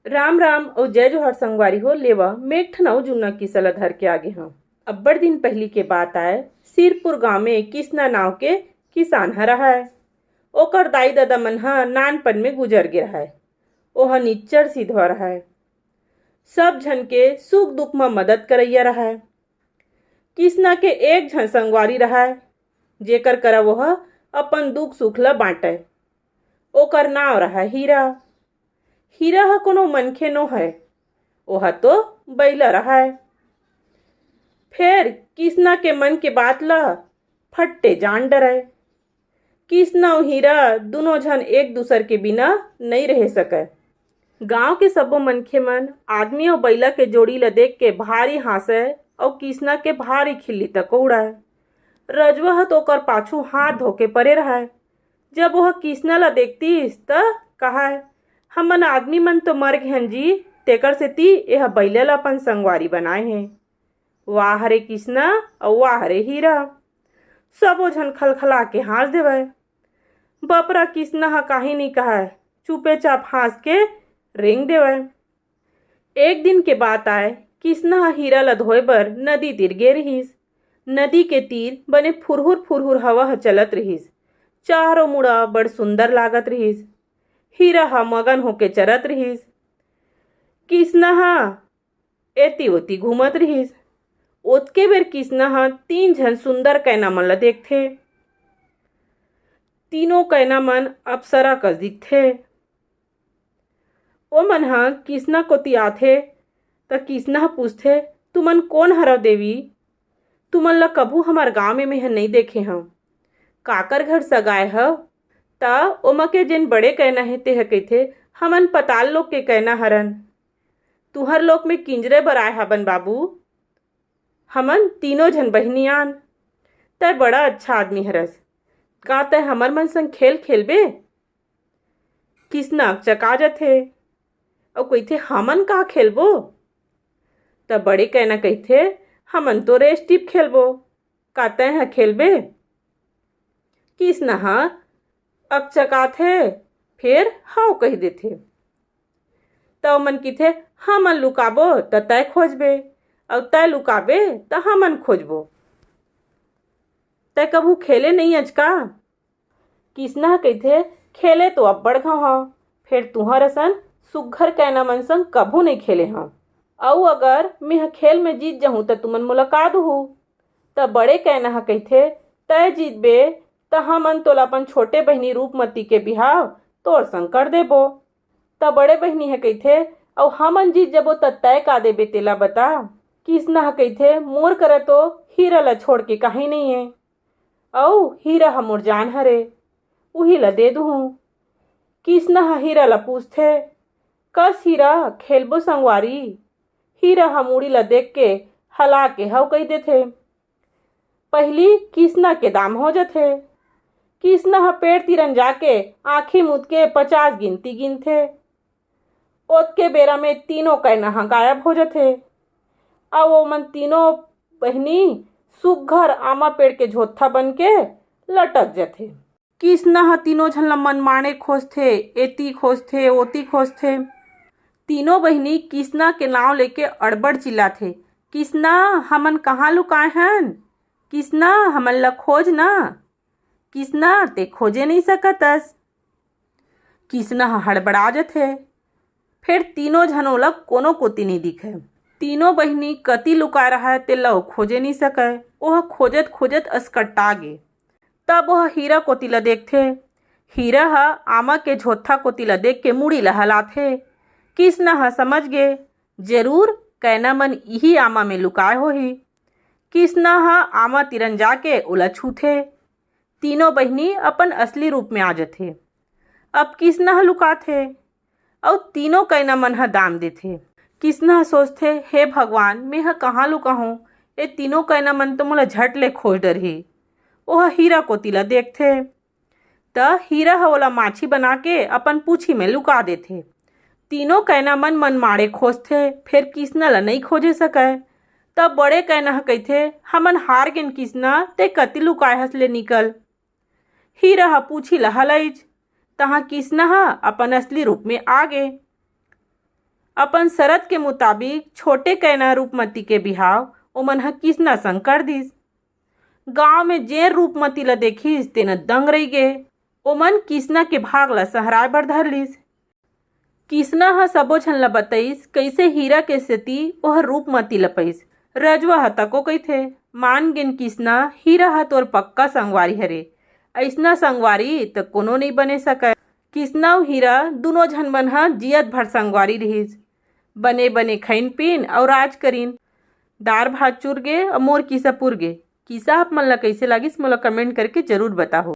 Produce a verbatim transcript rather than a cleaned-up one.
राम राम अउ जय जोहार संगवारी हो। लेवा, मैं एक ठन अउ जुन्ना किस्सा ल धर के आगे हंव। अब्बड़ दिन पहिली के बात आय, सिरपुर गांव में किसना नांव के किसान ह रहय। ओकर दाई ददा मन ह नानपन में गुजर गे रहय। ओह निच्चर सिधवा रहय। सब झन के सुख दुख म मदद करइया रहय। किसना के एक झन संगवारी रहय, जेकर करा ओह अपन दुख सुख ल बांटय। ओकर नांव रहय हीरा। हीरा ह कोनो मनखे नो हय, ओह तो बइला रहय। फेर किसना के मन के बात ल फट्टे जान डरय। किसना अउ हीरा दुनों झन एक दूसर के बिना नइ रह सकय। गांव के सब्बो मनखे मन आदमी अउ बइला के जोड़ी ल देख के भारी हांसय अउ किसना के भारी खिल्ली तको उड़ाय। रजवा ह तो ओकर पाछू हाथ धोके परे रहय। जब ओह किसना ल देखतिस, त कहय, "हमन आदमी मन तो मर गे हन जी, तेकर सेती एह बइला ल अपन संगवारी बनाए हे।" वाह रे किसना अउ वाह रे हीरा। सबो झन खलखला के हांस देवय। बपरा किसना ह काहीं नइ कहय, चुपेचाप हांस के रेंग देवय। एक दिन के बात आय, किसना ह हीरा ल धोए बर नदी तीर गे रिहिस। नदी के तीर बने फुरहुर फुरहुर हवा ह चलत रिहिस। चारों मुड़ा बड़ सुंदर लागत रिहिस। हीरा ह मगन होके चरत रिहिस। किसना ह एती ओती घूमत रिहिस। ओतके बेर किसना ह तीन झन सुंदर कैना मन ल देखथे। तीनों कैना मन अप्सरा कस दिखथे। ओमन ह किसना कोती आथे, त किसना ह पूछथे, "तुमन कोन हरव देवी? तुमन ल कभू हमर गांव में मेंह नइ देखे हंव। काकर घर सगाय हव?" त ओमा के जेन बड़े कैना हे, तेह कहिथे, "हमन पताल लोक के कैना हरन। तुंहर लोक में किंजरे बर आय हबन बाबू। हमन तीनों झन बहिनी आन। तंय बड़ा अच्छा आदमी हरस। का तंय हमर मन संग खेल खेलबे?" किसना अकचका जथे अउ कहिथे, "हमन का खेलबो?" त बड़े कैना कहिथे, "हमन तो रेस टिप खेलबो। का तंय ह खेलबे?" किसना ह अकचकाथे, फेर हव कहि देथे। त ओमन किथे, "हमन लुकाबो त तंय खोजबे, अउ तंय लुकाबे त हमन खोजबो। तंय कभू खेले नइ अचका?" किसना ह कहिथे, "खेले तो अब्बड़ घांव हंव, फेर तुंहर असन सुग्घर कैना मन संग कभू नइ खेले हंव। अउ अगर मेंह खेल में जीत जहूं त तुमन मोला का दुहू?" त बड़े कैना ह कहिथे, "तंय जीतबे त हमन तोला अपन छोटे बहिनी रूपमती के बिहाव तोर संग कर देबो।" त बड़े बहिनी ह कहिथे, "अउ हमन जीत जबो त तंय का देबे तेला बता?" किसना ह कहिथे, "मोर करा तो हीरा ल छोड़ के काहीं नइ हे, अउ हीरा ह मोर जान हरे, उही ल दे दुहूं।" किसना ह हीरा ल पूछथे, "कस हीरा, खेलबो संगवारी?" हीरा ह मुड़ी ल देख के हला के हव कहि देथे। पहिली किसना के दाम हो जथे। किसना ह पेड़ तीरन जाके आंखी मूंद के पचास गिनती गिनथे। ओतके बेरा में तीनों कैना ह गायब हो जथे। अउ ओमन तीनों बहिनी सुग्घर आमा पेड़ के झोत्था बन के लटक जथे। किसना ह तीनों झन ल मनमाड़े खोजथे, एती खोजथे, ओती खोजथे। तीनों बहिनी किसना के नांव लेके अड़बड़ चिल्लाथे, "किसना, हमन कहाँ लुकाए हन? किसना, हमन ल खोज ना। किसना, ते खोजे नइ सकतस।" किसना ह हड़बड़ा जथे। फेर तीनों झन ओला कोनो कोती नइ दिखय। तीनों बहिनी कति लुकाय रहय, तेला ओ खोजे नइ सकय। ओह खोजत खोजत असकट्टा गे। तब ओह हीरा कोती ल देखथे। हीरा ह आमा के झोत्था कोती ल देख के मुड़ी ल हलाथे। किसना ह समझ गे, जरूर कैना मन इही आमा में लुकाय होही। किसना ह आमा तीरन जाके ओला छूथे। तीनों बहिनी अपन असली रूप में आ जथे। अब किसना ह लुकाथे अउ तीनों कैना मन ह दाम देथे। किसना ह सोचथे, "हे भगवान, मेंह कहाँ लुकाहूं? ए तीनों कैना मन तो मोला झट ले खोज डरही।" ओह हीरा कोती ल देखथे, त हीरा ह ओला माछी बना के अपन पूछी में लुका देथे। तीनों कैना मन मनमाड़े खोजथे, फेर किसना ल नइ खोजे सकय। तब बड़े कैना ह कहिथे, "हमन हार गेन किसना, ते कति लुकाय हस ले निकल।" हीरा ह पूछी ल हलाइच, तहाँ किसना ह अपन असली रूप में आ गे। अपन शरत के मुताबिक छोटे कहिना रूपमती के बिहाव ओमन ह किसना संग कर दिस। गांव में जेन रूपमती ल देखिस, तेन दंग रहि गे। ओमन किसना के भाग ल सहराय बर धर लिस। किसना ह सबो झन ल बतइस, कइसे हीरा के सेती ओह रूपमती ल पइस। रजवा ह तको कहिथे, "मान गेन किसना, हीरा ह तोर पक्का संगवारी हरे। अइसना संगवारी त कोनो नइ बने सकय।" किसना अउ हीरा दुनो झन मन ह जियत भर संगवारी रिहिस। बने बने खइन पीन अउ राज करिन। दार भात चुर गे अउ मोर किसा पुर गे। किसा आप मन ल कइसे लागिस, मोला comment करके जरूर बताहू।